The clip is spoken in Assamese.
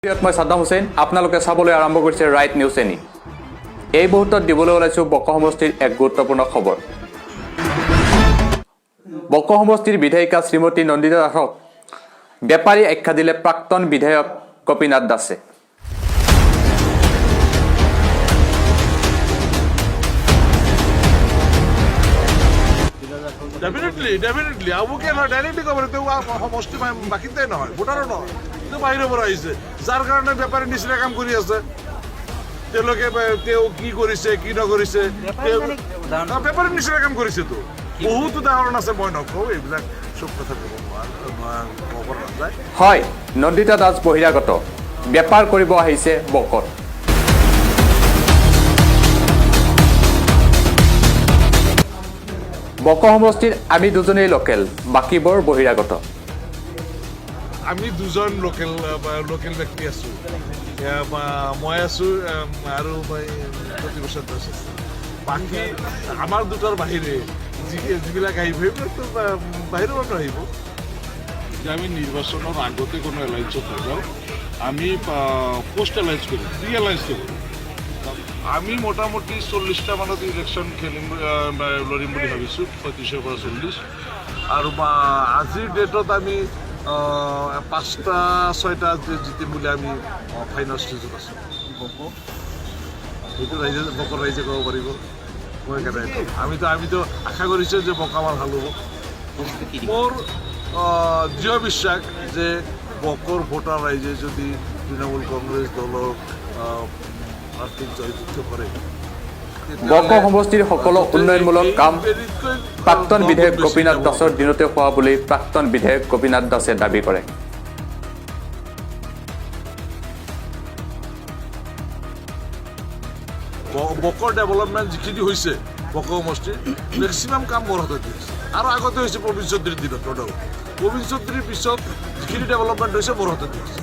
মই ছাদ্দাম হুছেইন, আপোনালোকে চাবলৈ আৰম্ভ কৰিছে ৰাইট নিউজ এনি। এই মুহূৰ্তত দিবলৈ ওলাইছোঁ বকো সমষ্টিৰ এক গুৰুত্বপূৰ্ণ খবৰ। বকো সমষ্টিৰ বিধায়িকা শ্ৰীমতী নন্দিতা দাসক বেপাৰী আখ্যা দিলে প্ৰাক্তন বিধায়ক গোপীনাথ দাসে। Definitely, definitely. আবুকে নহয়, ডাইৰেক্টলি ক'ব, তেওঁ সমষ্টি বাসিন্দাই নহয়, ভোটাৰো নহয়, তেওঁ বাহিৰৰ পৰা আহিছে, যাৰ কাৰণে বেপাৰী নিচিনা কাম কৰি আছে তেওঁলোকে। তেওঁ কি কৰিছে, কি নকৰিছে, বেপাৰীৰ নিচিনা কাম কৰিছেতো। বহুত উদাহৰণ আছে, মই নকওঁ, এইবিলাক চব কথা ক'ব ক'ব পৰা নাযায়। হয়, নন্দিতা দাস বহিৰাগত, বেপাৰ কৰিব আহিছে বকত। বকো সমষ্টিৰ আমি দুজনেই লোকেল, বাকীবোৰ বহিৰাগত। আমি দুজন লোকেল লোকেল ব্যক্তি আছোঁ, মই আছোঁ আৰু মই প্ৰতিবছৰ দাস আছে। বাকী আমাৰ দুটাৰ বাহিৰে যিবিলাক আহিব, সেইবিলাকতো বাহিৰৰ মানুহ আহিব। যে আমি নিৰ্বাচনৰ আগতে কোনো এলায়েন্সত নাযাওঁ, আমি পোষ্ট এলায়েন্স কৰিম, প্ৰি এলায়েন্স কৰোঁ। আমি মোটামুটি 40টা মানত ইলেকশ্যন খেলিম বা লৰিম বুলি ভাবিছোঁ, 35ৰ পৰা 40। আৰু বা আজিৰ ডেটত আমি পাঁচটা ছয়টা জিতিম বুলি আমি ফাইনেল ষ্টেজত আছোঁ। সেইটো ৰাইজে, বকৰ ৰাইজে ক'ব পাৰিব, মই কেনেকৈ ক'ম? আমিতো আশা কৰিছোঁ যে বক আমাৰ ভাল হ'ব। মোৰ দৃঢ় বিশ্বাস যে বকৰ ভোটাৰ ৰাইজে যদি তৃণমূল কংগ্ৰেছ দলৰ প্ৰাৰ্থীক জয়যুক্ত কৰে, বকো সমষ্টিৰ সকলো উন্নয়নমূলক কাম তেতিয়াহ'লে প্ৰাক্তন বিধায়ক বেছি গোপীনাথ যাব। দাসৰ দিনতে হোৱা বুলি প্ৰাক্তন বিধায়ক গোপীনাথ দাসে দাবী কৰে। বকৰ ডেভেলপমেণ্ট যিখিনি হৈছে বক সমষ্টিৰ, মেক্সিমাম কাম মোৰ হাতত হৈছে। আৰু আগতে হৈছে প্ৰবীণ চৌধুৰীৰ দিনত, ন ডাউট। প্ৰবীণ চৌধুৰীৰ পিছত যিখিনি ডেভেলপমেণ্ট হৈছে, মোৰ হাতত হৈছে।